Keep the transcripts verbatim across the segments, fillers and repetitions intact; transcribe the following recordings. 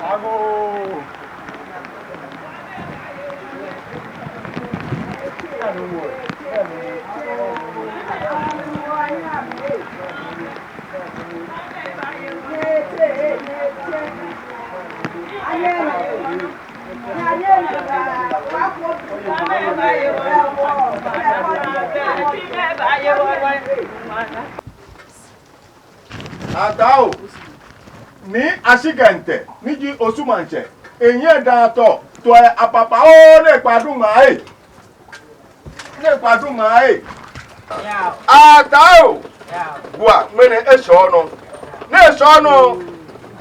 Agoo. Ataa oo, Nii Ashikɛntɛ, ni ji Osu Maŋtsɛ, ehiɛ daa tɔ, tɔ yɛ apapa oo, ni ekpa du ŋmaa ee. Ni ekpa du ŋmaa ee. Ataa oo, bua ŋmɛnɛ eshɛ onɔ. Ni eshɛ onɔ,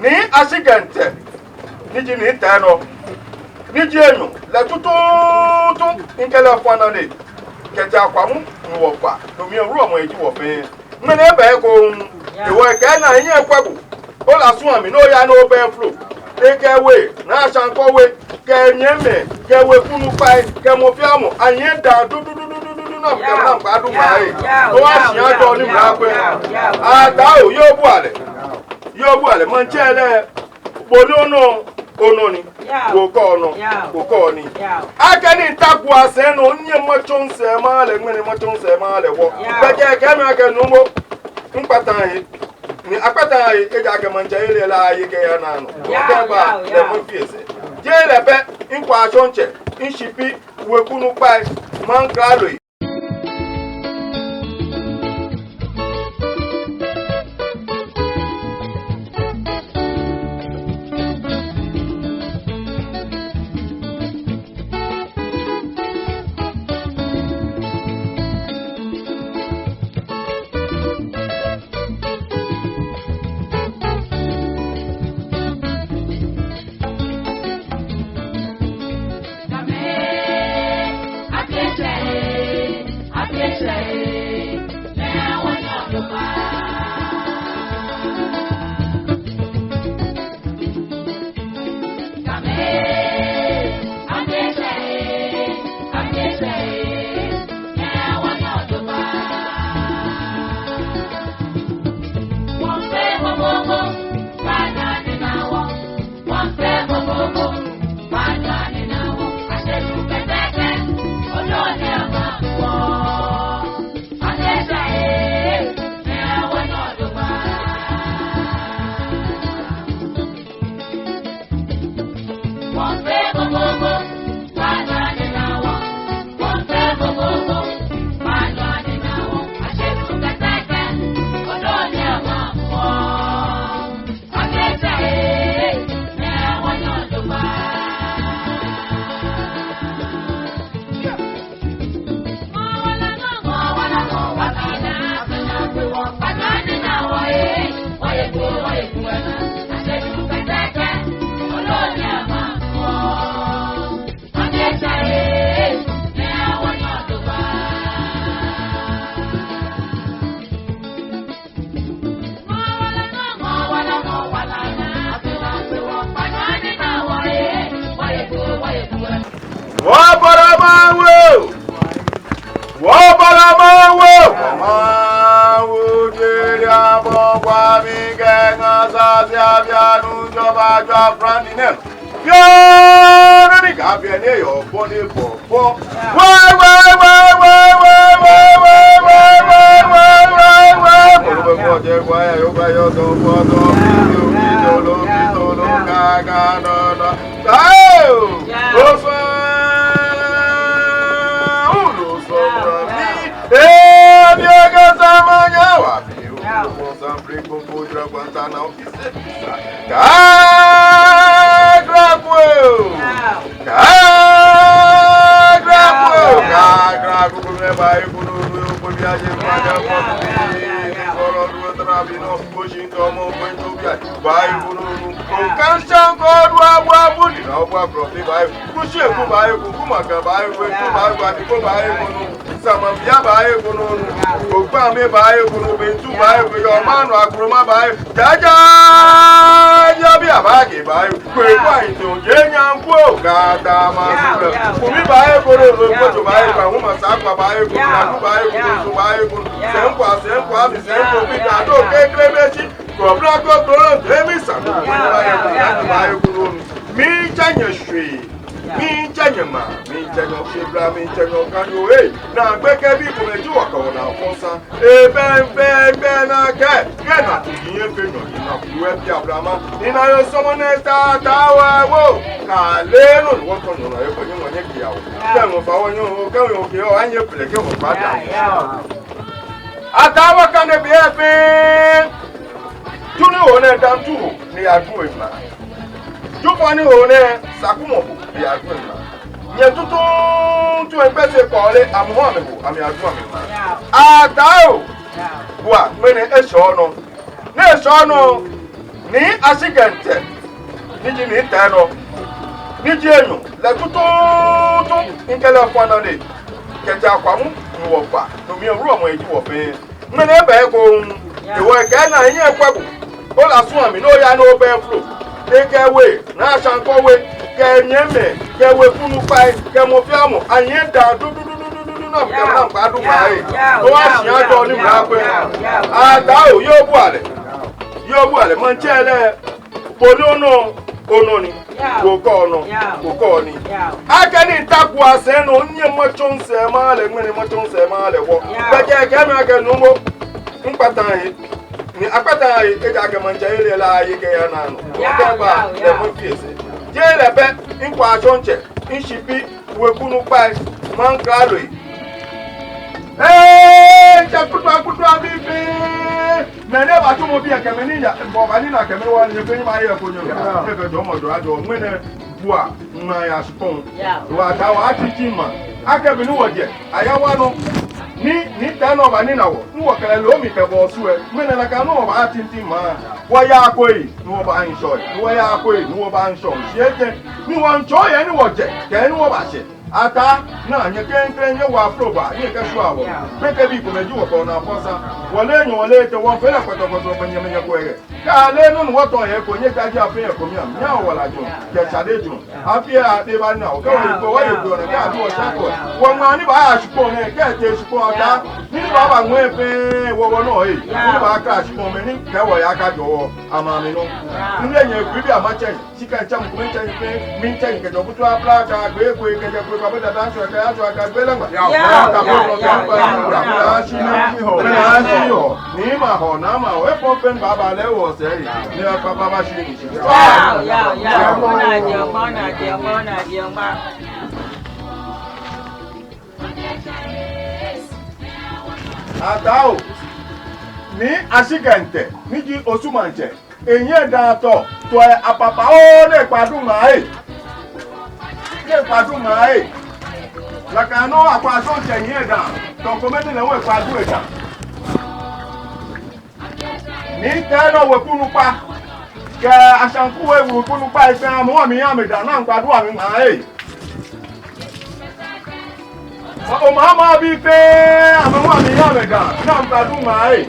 Nii Ashikɛntɛ, ni ji Nii Tɛnɔ, ni ji enyɔ lɛ tuuntu, mikɛ lɛ fɔ̃ nane, kɛtee Akwamu, ni wɔkpa, no mli ewulɔmɔ eji wɔ fɛɛ. Ŋmɛnɛ ebɛ ekoŋŋ, ewɔ ekɛ naa enyɛ ekwa bo. Ola sumɔ mi ni oya ni obɛ flo. Ekɛ we, Naa Shanko we, kɛ nyɛmimɛi, kɛ wekunukpai, kɛ mɔ fɛɛ mɔ, ahiɛ daa dudududu, ni amɛkɛ mla kpa du ŋmaa ee. Owa shi ajɔ ni mla kwɛ. Ataa oo, yoo obualɛ. Yoo obualɛ, maŋtsɛ lɛ. Bo ni onɔ, onɔ ni. Yao. Okɔ onɔ, yao, okɔ nii. Yao. Akɛni mitakuɔ sɛɛ nɔ, nyɛ matsɔ misɛɛ maha lɛ, ŋmɛnɛ matsɔ misɛɛ maha lɛ wɔ. Yao. Bɛ kɛ kɛ mi akɛ nuumo, mikpata he. Ni akpata he, ejaakɛ maŋtsɛyeli lɛ aye kɛya naa nɔ. Yao, kɛba, yao, lɛ yao. Mɔ fɛɛ sɛɛ. Jeee lɛ pɛ, mikwɛ ashɔŋtsɛ, mishipi, wekunukpai, maŋkraloi. Wɔbɔlɔ Mawu! Wɔbɔlɔ Mawu! Mawu jere abɔ kwa mi kɛ ŋa sa si abia nu jɔba jɔ afrani nɛ. Bianɛ ni ka bianɛ yɔɔ bɔ ni bɔ bɔ. Wai, wai, wai. Bɔ ni bɔ jɛ kwa ya yɔɔ kwa yɔɔ tɔ bɔ tɔ. Pitolo, pitolo, pitolo, ka, ka, nɔ, nɔ. Ayo! Ofa! Ulo sɔmra mi. Ee, mi aka sama nya wa mi. Ulo sɔmra mi, ko ko jira kwanta na. Kagra kwe o! Kagra kwe o! Kagra kwe o! Mɛɛ ba ye kunu nu yo kwe bi aje ma ja kwe bi. Kɔrɔ nu tra bi nɔ ko shi ntɔ mɔ kwe nto bi aje ba ye kunu nu. Ko kan shan ko du abu abu ni na obu akro bi ba ye. Kushi eku ba ye ku, kumaka ba ye ku, eku ba ye ku, adiko ba ye kunu. Samambia ba ye kunu, Ogbame ba ye kunu, Bentu ba ye kunu, Yomanu Akroma ba ye, Jaja, Jabi Abake ba ye, Kwe kwa Into, Jenyanko, Gata Masura, Kumi ba ye kunu, Kojo ba ye kunu, Huma Sakwa ba ye kunu, Nadu ba ye kunu, Su ba ye kunu, Senkwa, Senkwa, mi Senko, Pita, Do, Kekre, Mechi, Kobra, Kobra, Demi, Samu, Kumi ba ye kunu, Yatu ba ye kunu. Nyɛ shwee. Miitsɛ nyɛ ŋmaa, miitsɛ nyɛ oshebla, miitsɛ nyɛ okanyoo, ei. Naagbee kɛ bii komɛi ji wɔ kɛ wɔnaa fɔŋ sa. Ebɛŋ fɛɛ gbɛ naa kɛ, kɛ naa tu ji nyɛ fɛɛ nyɔ, ni naa ku wɛ bi ablama. Ni naa yɔɔ sɔɔmɔ nɛɛ sa ta wɛ wo. Kaale nɔ ni wɔtɔ nyɔ naa yɛ kɔ nyɛ mɔ nyɛ kia wɔ. Kɛ mɔ fa wɔ nyɔ, kɛ mɔ nyɔ kia wɔ, anyɛ plɛ kɛ mɔ fa da. Ataa wɔkane biɛ fɛɛ. Ju ni ho nɛɛ, dãa tu ho ni yadu eŋmaa. Ju fɔŋ ni ho nɛɛ, sakumɔ ho ni yadu eŋmaa. Nyɛ tuuntu, tu egbɛ sɛɛ kɔle, amɛho amɛho, amɛyadu amɛŋmaa. Ataa oo. Bua, ŋmɛnɛ eshɛ onɔ. Ni eshɛ onɔ, Nii Ashikɛntɛ, ni ji Nii Tɛnɔ, ni ji enyɔ, lɛ tuuntu, mikɛ lɛ fɔ̃ nane, kɛjɛ Akwamu, ni wɔfa, no mli wulɔmɔ eji wɔ fɛɛ. Ŋmɛnɛ ebɛ ekoŋŋ, ewɔ ekɛɛ naa enyɛ ekwɛ bo. Ola sumɔ mi, ni oya ni obɛ flo. Ekɛ we, Naa Shankɔ we, kɛ nyɛmɛi, kɛ wekunukpai, kɛ mɔ fɛɛ mɔ, anyɛ dãa dudududu, ni amɛkɛ mla ŋkpa du ŋmaa ei. Owa shi ajɔ ni mla kwɛ. Ataa oo, yoo bua lɛ. Yoo bua lɛ, maŋtsɛ lɛ. Bo ni onɔ, onɔ ni. Okɔ onɔ, okɔ ni. Akɛni ta ku asɛɛ nɔ, nyɛ matsɔ misɛɛ malɛ, ŋmɛnɛ matsɔ misɛɛ malɛ wɔ. Bɛ kɛ kɛ mi akɛ numo. Ŋkpata he. Ni akpata he, ejaakɛ maŋtsɛ he lɛ la ye kɛya naa nɔ. Kɛ ba lɛ mɔ fɛɛ sɛɛ. Jeee lɛ pɛ, ŋkɔ ashɔŋtsɛ, ŋshibii, wekunukpai, maŋkralo. Ee, tsɛ kutu akutu abi fɛɛ. Mɛni eba tu mɔ biɛ kɛ mɛni ya, bɔ ba ni na kɛ mɛni wa ni fɛɛ ni ma ye ko nyɔ. Kɛ kɛ jɔɔmɔ jɔɔ ajɔ, ŋmɛnɛ bua, ŋmaa ya shikpɔŋ. Wa ta wa titi ma. Akɛ bi ni wɔjɛ, aya wa nɔ. Ni, ni ta nɔ ba ni na wɔ. Ni wɔkɛ lɛ loo mli kɛ bɔ su ɛ. Ŋmɛnɛ nakai nɔ wɔba titi ma. Wɔya koi, ni wɔba ŋshɔ. Ni wɔya koi, ni wɔba ŋshɔ. Shi etɛ, ni wɔŋtsɔ yɛ ni wɔjɛ, kɛ ni wɔba shɛ. Ataa, naa, nyɛ klɛŋklɛŋ nyɛ wa flo ba, nyɛ kɛ shwa wɔ. Bɛ kɛ bii komɛi ji wɔ kɛ wɔnaa fɔŋ sa. Wɔle nyɛ wɔle tɛ wɔ fɛɛ lɛ kpɔtɔkpɔtɔ bɛ nyɛmɛi nyɛ ko yɛ. Kaale nɔ ni wɔtɔ yɛ ko nyɛ ka ji afee yɛ ko mli am. Nyɛ wɔ la jɔ, kɛ shade jɔ. Afee a de ba na, o kɛ wɔ ko wɔ ye ko na, kɛ a du wɔ sha ko. Wɔŋmaa ni ba ya shikpɔŋ nɛɛ, kɛ te shikpɔŋ ta. Ni ni ba ba ŋwɛ fɛɛ, wɔ wɔ nɔ ei. Ni ba ka shikpɔŋ mɛni, kɛ wɔ ya ka jɔ wɔ, ama mi nɔ. Ni le nyɛ gbi bi ama tsɛ. Shi kɛ ŋtsɛ mɔ ko mɛi tsɛ nyɛ fɛɛ, mitsɛ nyɛ kɛjɛ kutu abla ka gbe ko kɛjɛ ko ba bɛ dada shɔ kɛ ashɔ ka gbe lɛ ŋma. Ya, ya, ya, ya, ya. Ni ma hɔ, na ma hɔ, efɔ fɛɛ ni baba lɛ wɔ sɛɛ. Ni akpa baba shi ni shi. Ya, ya, ya. Mɔ na jɛ, mɔ na jɛ, mɔ na jɛ, mɔ. Ataa oo, Nii Ashikɛntɛ, ni ji Osu Maŋtsɛ. Enyɛ dãa tɔ, tɔ ɛ apapa oo, ni ekpa du ŋmaa ei. Ni ekpa du ŋmaa ei. Nakai nɔ akpa ashɔŋtsɛ nyɛ dãa, tɔ kome ni lɛ hu ekpa du edãa. Nii Tɛnɔ wekunukpa. Kɛ Ashanku we wekunukpa, efee amɛ hu amɛya amɛdãa, ni amɛkpa du amɛŋmaa ei. Mɔ, o mama bi fɛɛ, amɛ hu amɛya amɛdãa, ni amɛkpa du ŋmaa ei.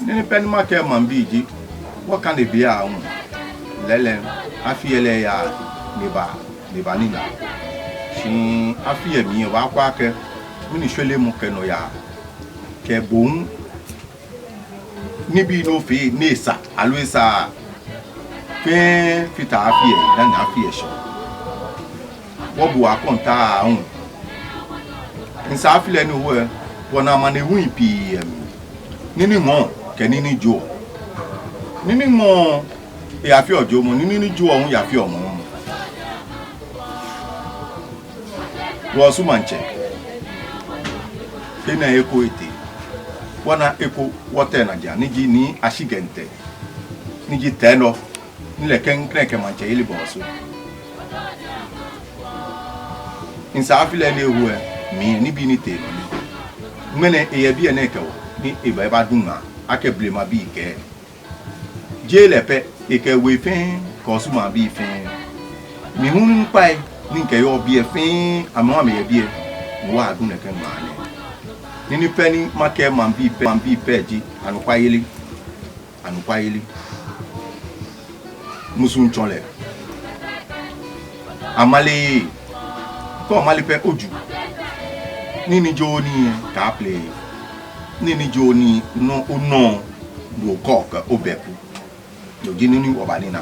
Nɔ ni pɛ ni makɛɛ maŋbii ji, wɔkane biɛ aahu. Lɛɛlɛŋ, afi lɛ yaa ni eba, ni eba nina. Shi afi lɛ mli lɛ wɔkwɛ akɛ, mɛni shwelemɔ kɛ nɔyaa kɛ bo hu nibii ni ofee ni esa, aloo esaaa, fɛɛ fata afi lɛ, dani afi lɛ shɛ. Wɔbu akɔntaa aahu. Ŋsa afi lɛ ni ho lɛ, wɔna amanehului pii yɛ mli. Nii ni ŋɔɔ kɛ nii ni joɔ. Nii ni ŋɔɔ, eyafeɔ jɔɔmɔ, nii ni joɔ hu yafeɔ ŋɔɔmɔ. Wɔ Osu Maŋtsɛ, enɛ eko etee. Wɔna eko wɔtee najiaŋ, ni ji Nii Ashigɛntɛ, ni ji Tɛɛnɔ, ni lɛ klɛŋklɛŋ kɛ maŋtsɛyeli ba Osu. Ŋsɛɛ afi lɛ ni eho lɛ mli nibii ni tee nɔ nɛ. Ŋmɛnɛ eyɛ biɛ nɛɛ kɛ wɔ, ni eba ebadu ŋmaa akɛ blemabii kɛɛ. Jeee lɛ pɛ, ekɛ ewe fɛɛ, kɛ Osu maŋbii fɛɛ. Mi hu minukpai ni mikɛyɔɔ biɛ fɛɛ, amɛ hu amɛyɛ biɛ, ni wɔdu nɛkɛ ŋmaa nɛɛ. Nii ni pɛ ni makɛɛ maŋbii pɛ, maŋbii pɛ ji anɔkwayeli, anɔkwayeli. Musuŋtsɔlɛ. Amale, kɛ omale pɛ oju. Nii ni ji onii, kaapele. Nii ni ji onii, no onɔ, no okɔ kɛ obɛku. No ji nii ni wɔbanina.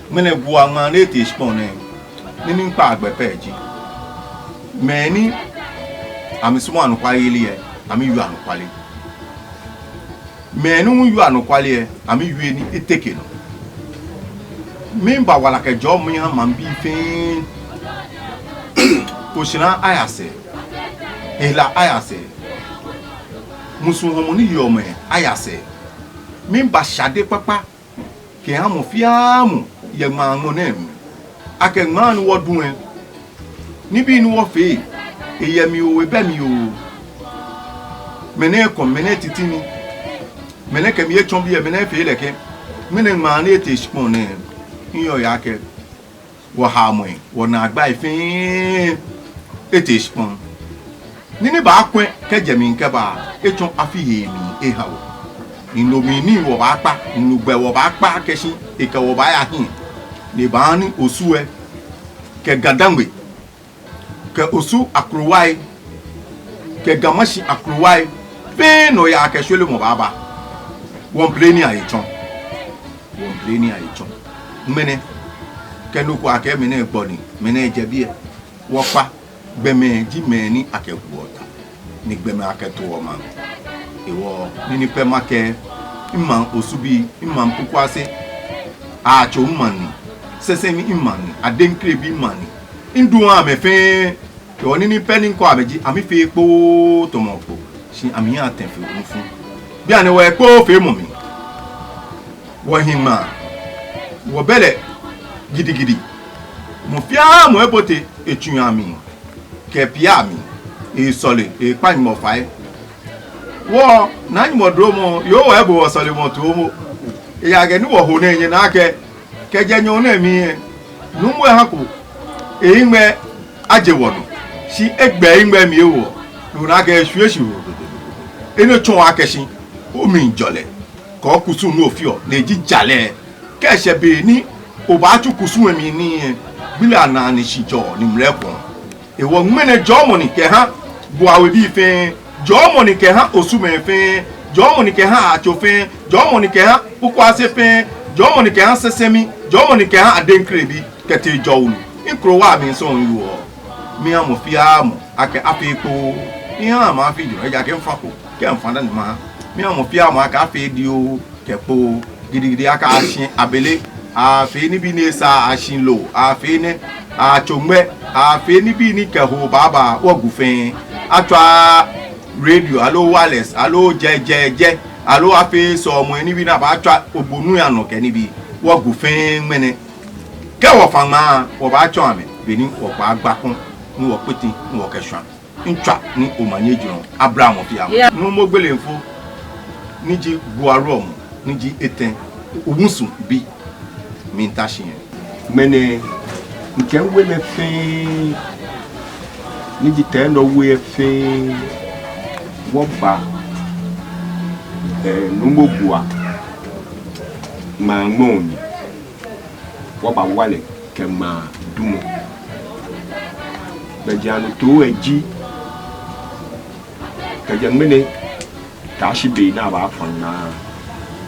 Ŋmɛnɛ Gua ŋmaa ni etee shikpɔŋ nɛɛ, nii ni mikpaa gbɛ pɛ ji, mɛi ni amɛsumɔɔ anɔkwayeli lɛ, amɛwieɔ anɔkwale. Mɛi ni wieɔ anɔkwale lɛ, amɛwieɔ ni eteke nɔ. Miiba wala kɛ jɔɔmɔ miha maŋbii fɛɛ. Oshara aya sɛɛ, hela aya sɛɛ, musuŋ hɔmɔ ni yeɔ mɛi aya sɛɛ. Miiba shade kpakpa kɛha mɔ fɛɛ mɔ yɛ ŋmaa ŋmɔ nɛɛ mli. Akɛ ŋmaa ni wɔdu lɛ, nibii ni wɔfee, eyɛ mli oo, ebɛ mli oo. Mɛnɛ kɔ, mɛnɛ titri ni, mɛnɛ kɛ mli etsɔ biɛ, mɛnɛ fee lɛ kɛ. Ŋmɛnɛ ŋmaa ni etee shikpɔŋ nɛɛ, miheɔ miyeɔ akɛ wɔhaomɔi, wɔnaagbai fɛɛ etee shikpɔŋ. Nii ni baakwɛ kɛjɛ mli kɛba, etsɔ afi hee mli eha wɔ. Ni no mli nii wɔbaakpa, ni no gbɛ wɔbaakpa kɛshi ekɛ wɔ baaya hiɛ. Ni ebaaha ni Osu lɛ, kɛ Ga-Dangme, kɛ Osu akrowai, kɛ Ga Mashie akrowai fɛɛ nɔyaa kɛ shwelemɔ baaba. Wɔmiipleni ahe tsɔ. Wɔmiipleni ahe tsɔ. Ŋmɛnɛ, kɛ nɔ ko akɛɛ mɛnɛ gbɔ ni, mɛnɛ jɛ biɛ. Wɔkpa, gbɔmɛi ji mɛi ni akɛwuɔ ta, ni gbɔmɛi akɛtoɔ maŋ. Hewɔ, nii ni pɛ makɛɛ, mimaŋ Osubii, mimaŋ Pokuase, Aatso mimaŋ ni, Sesemi mimaŋ ni, Adenkrebi mimaŋ ni, miduɔ amɛ fɛɛ. Hewɔ nii ni pɛ ni mikɛɔ amɛ ji, amɛfee kpoo tamɔ kpo, shi amɛhiɛ atɛ fe nufu. Bianɛ wɔyɛ kpoofeemɔ mli. Wɔhi ŋmaa, wɔbɛ lɛ gidigidi. Mɔ fɛɛ mɔ ebote etsuiaŋ mli kɛ epiaŋ mli, esɔle, ekpa Nyɔŋmɔ fai. Wɔ, Naa Nyɔŋmɔ duromɔ, yoo wɔ ebo wɔsɔlemɔ too momo. Ejaakɛ ni wɔho nɛɛ nyɛna akɛ, kɛjɛ nyɔɔŋ nɛɛ mli lɛ, nuumo ehako ehiŋmɛi aje wɔnɔ, shi egbɛ ehiŋmɛi mli ewo, no ona akɛ eshwie shi ro. Enɛ tsɔɔ akɛ shi omli jɔ lɛ, kɛ okusum ni ofeɔ, no ji jalɛ. Kɛ eshɛ be ni obaatsu kusum lɛ mli nii lɛ, gbi lɛ anaa ni shi jɔɔ ni mlɛ kwɔɔ. Hewɔ ŋmɛnɛ jɔɔmɔ ni kɛha Gua webii fɛɛ, jɔɔmɔ ni kɛha Osumɛi fɛɛ, jɔɔmɔ ni kɛha Aatso fɛɛ, jɔɔmɔ ni kɛha Pokuase fɛɛ, jɔɔmɔ ni kɛha Sesemi, jɔɔmɔ ni kɛha Adenkrebi, kɛtee Jɔwulu. Mikrowai mli sɔŋŋ miwieɔ. Miha mɔ fɛɛ mɔ akɛ afee kpoo. Mihaaa maŋ afi jurɔ, ejaakɛ mifa kpo, kɛ mifa dani maha. Miha mɔ fɛɛ mɔ akɛ afee dioo kɛ kpoo. Gidigidi akɛ ashi abele, afee nibii ni esaaa, ashi loo, afee nɛ, atso ŋmɛ, afee nibii ni kɛ hoo baaba wɔgu fɛɛ. Atswa radio aloo wireless aloo jɛjɛjɛ aloo afee sɔlemɔi nibii ni abaatswa ogbonui anɔ kɛ nibii, wɔgu fɛɛ ŋmɛnɛ. Kɛ wɔfa ŋmaa, wɔbaatsɔɔ amɛ bɔ ni wɔkpaa gbakun ni wɔkpiti ni wɔkɛshwa. Mitswa ni omanye jurɔ abla mɔ fɛɛ mɔ. Yeah. Nuumo Gbelenfo, ni ji Gua wulɔmɔ, ni ji etɛ, omusu bi, miita shi yɛ. Ŋmɛnɛ, mikɛ miwebii fɛɛ, ni ji Tɛɛnɔ We lɛ fɛɛ, wɔba, eh, Nuumo Gua ŋmaa ŋmɔ mli. Wɔbawa lɛ kɛ ŋmaa dumɔ. Gbɛjianɔtoo lɛ ji, kɛjɛ ŋmɛnɛ kɛyashi be ni abaafa ŋmaa,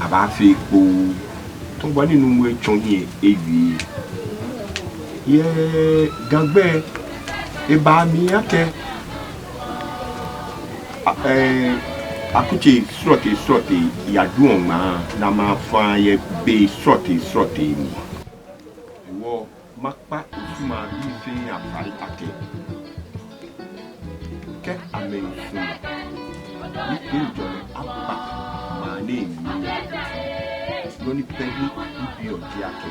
abaafee kpoo. Tamɔ bɔ ni nuumo lɛ tsɔ hiɛ ewie. Yɛ Ga gbɛ, eba mli akɛ, a, ɛɛ, akutsei srɔtoi srɔtoi yaduɔ ŋmaa, ni amɛfaa yɛ bei srɔtoi srɔtoi mli. Hewɔ makpa Maŋbii fɛɛ afai akɛ, kɛ amɛmiisumɔ ni toiŋjɔlɛ aba maŋ nɛɛ mli, nɔ ni pɛ ni mibiɔ ji akɛ,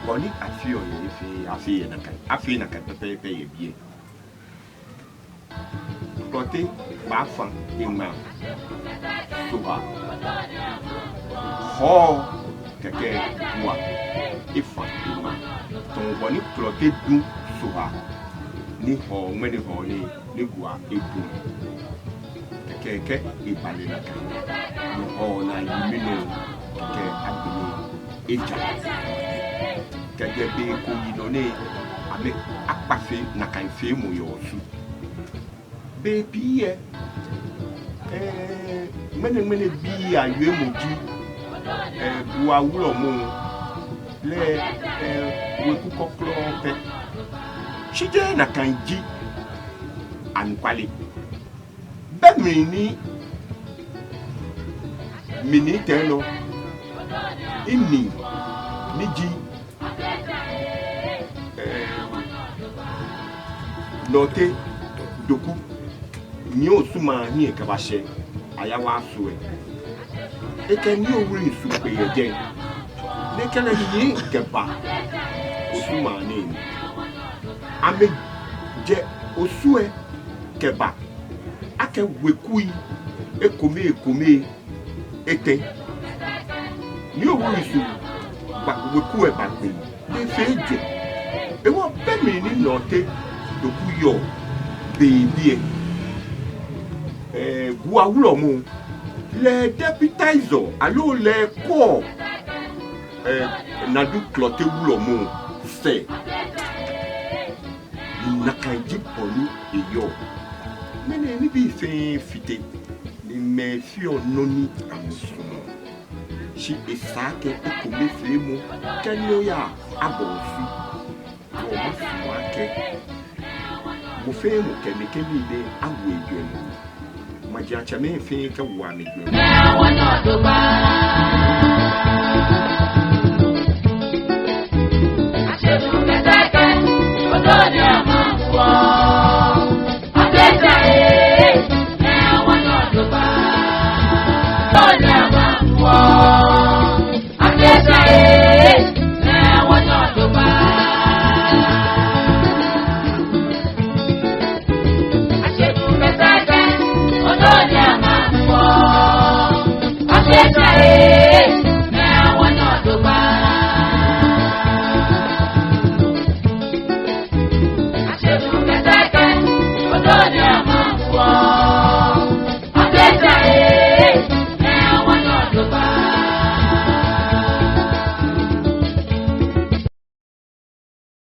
bɔ ni afeɔ yɛ he fɛɛ he, afee yɛ nakai, afee nakai pɛpɛɛpɛ yɛ biɛ. Klɔte baafã eŋmaa, Sohaa, Hɔɔ, kɛkɛ Gua efã eŋmaa. Tamɔ bɔ ni Klɔte du Sohaa, ni Hɔɔ, ŋmɛnɛ Hɔɔ nɛɛ, ni Gua edu. Kɛkɛ kɛ eba lɛ nakai, ni Hɔɔ naa yi minɔ, kɛkɛ agbɛnɛ eja. Kɛjɛ be ko yinɔ nɛɛ, amɛ akpa fee nakai feemɔ yɛ Osu. Bei pii lɛ, ɛɛ, ŋmɛnɛŋmɛnɛ bii awiemɔ ji, ɛɛ, Gua Wulɔmɔ lɛ, ɛɛ, weku kɔklɔŋ pɛ. Shi jeee nakai ji anɔkwale. Be mli ni, mli ni tɛ nɔ, mli ni ji, ɛɛ, Nɔɔte Doku, ni Osu maŋ hiɛ kɛbashɛ Ayawaso lɛ, ekɛ Nii Owula Nsu kpe yɛ jɛi, ni ekɛ lɛ hiɛ kɛba Osu maŋ nɛɛ mli. Amɛjɛ Osu lɛ kɛba akɛ wekui ekome ekome etɛ. Nii Owula Nsu ba weku lɛ ba gbɛ, ni efee ejwɛ. Hewɔ be mli ni Nɔɔte Doku yɔɔ be biɛ, ɛɛ, Gua Wulɔmɔ lɛ deputize-ɔ, aloo lɛ kɔɔ, ɛɛ, Nadu Klɔte Wulɔmɔ sɛɛ. Ni nakai ji bɔ ni eyɔɔ. Ŋmɛnɛ nibii fɛɛ fite, ni mɛi feɔ nɔ ni amɛsumɔɔ. Shi esa akɛ ekomefeemɔ kɛ nɔyaa aba Osu. Wɔbaasumɔ akɛ mɔ fɛɛ mɔ kɛ nɛkɛ nii nɛɛ awo ejwɛŋmɔ. Majiatsɛmɛi fɛɛ kɛwo amɛjwɛŋmɔ.